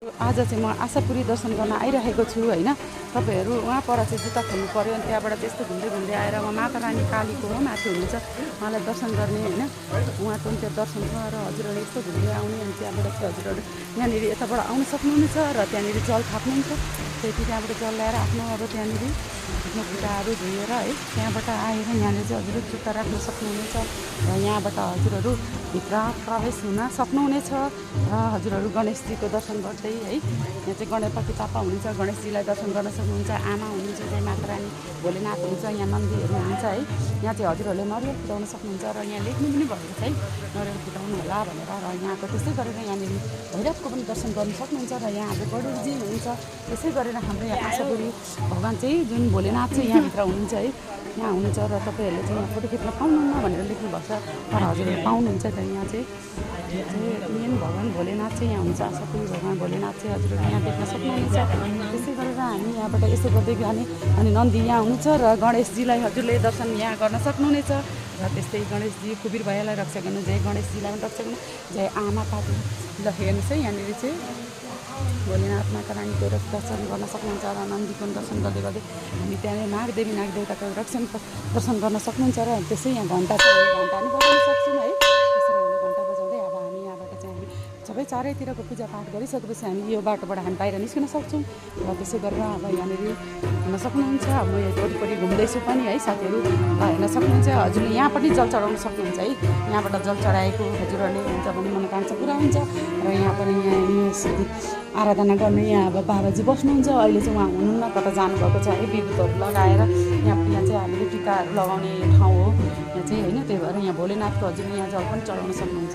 आज चाहिँ म आशापुरी दर्शन गर्न आइरहेको छु होइन। तपाईँहरू वहाँ पर चाहिँ जुत्ता खोल्नु पऱ्यो अनि त्यहाँबाट त्यस्तो घुम्दै घुम्दै आएर उहाँ माता रानी कालीको माथि हुनुहुन्छ, उहाँलाई दर्शन गर्ने होइन। उहाँको पनि त्यो दर्शन छ र हजुरहरू यस्तो घुम्दै आउने अनि त्यहाँबाट चाहिँ हजुरहरू यहाँनिर यताबाट आउन सक्नुहुनेछ र त्यहाँनिर जल थाप्नुहुन्छ। त्यहाँबाट जल ल्याएर आफ्नो अब त्यहाँनिर आफ्नो खुट्टाहरू धोएर है त्यहाँबाट आएर यहाँनिर चाहिँ हजुरहरू जुत्ता राख्न सक्नुहुनेछ र यहाँबाट हजुरहरू भित्र प्रवेश हुन सक्नुहुनेछ र हजुरहरू गणेशजीको दर्शन गर्दै है। यहाँ चाहिँ गणपति बाप्पा हुनुहुन्छ, गणेशजीलाई दर्शन गर्न सक्नुहुन्छ, आमा हुनुहुन्छ, जय माता रानी भोलेनाथ हुनुहुन्छ, यहाँ नन्दीहरू हुनुहुन्छ है। यहाँ चाहिँ हजुरहरूले नरिवल फुटाउन सक्नुहुन्छ र यहाँ लेख्नु पनि भएको छ है नरिवल फुटाउनु होला भनेर। र यहाँको त्यस्तै गरेर यहाँनिर भैरवको पनि दर्शन गर्न सक्नुहुन्छ र यहाँ अब गणेशजी हुनुहुन्छ। त्यसै गरेर हाम्रो यहाँ आशापुरी भगवान् चाहिँ जुन भोलेनाथ चाहिँ यहाँभित्र हुनुहुन्छ है, यहाँ हुनुहुन्छ र तपाईँहरूले चाहिँ यहाँ फोटो खिच्न पाउनुहुन्न भनेर लेख्नुभएको छ तर हजुरहरूले पाउनुहुन्छ। त यहाँ चाहिँ मेन भगवान् भोलेनाथ चाहिँ यहाँ हुन्छ, आशापुरी भगवान् भोलेनाथ चाहिँ हजुरहरू यहाँ देख्न सक्नुहुनेछ। त्यसै गरेर हामी यहाँबाट यसो गर्दै जाने अनि नन्दी यहाँ हुनुहुन्छ र गणेशजीलाई हजुरले दर्शन यहाँ गर्न सक्नुहुनेछ। र त्यस्तै गणेशजी कुबीर भैयालाई रक्षा गर्नु, जय गणेशजीलाई पनि रक्षा गर्नु, जय आमा पापी ल हेर्नुहोस् है। यहाँनिर चाहिँ भोलेनाथ माता रानीको दर्शन गर्न सक्नुहुन्छ र नन्दीको दर्शन गर्दै गर्दै हामी त्यहाँनिर नागदेवी नागदेवताको दर्शन गर्न सक्नुहुन्छ। र त्यसै यहाँ घन्टा छ, घन्टा पनि बजाउन सक्छौँ है। त्यसरी हामीले घन्टा बजाउँदै अब हामी यहाँबाट चाहिँ हामी सबै चारैतिरको पूजापाठ गरिसकेपछि हामी यो बाटोबाट हामी बाहिर निस्किन सक्छौँ। र त्यसै गरेर अब यहाँनिर हेर्न सक्नुहुन्छ। अब म यहाँ वरिपरि घुम्दैछु पनि है, साथीहरू हेर्न सक्नुहुन्छ। हजुरले यहाँ पनि जल चढाउन सक्नुहुन्छ है। यहाँबाट जल चढाएको हजुरहरूले हुन्छ भने मनोकाङ्क्षा पुरा हुन्छ। र यहाँ पनि यहाँ आराधना गर्ने यहाँ अब बाबाजी बस्नुहुन्छ। अहिले चाहिँ उहाँ हुनुहुन्न, कता जानुभएको छ है विभूतहरू लगाएर। यहाँ चाहिँ हामीले टिकाहरू लगाउने ठाउँ हो यहाँ चाहिँ होइन। त्यही भएर यहाँ भोलेनाथको हजुरले यहाँ जल पनि चढाउन सक्नुहुन्छ।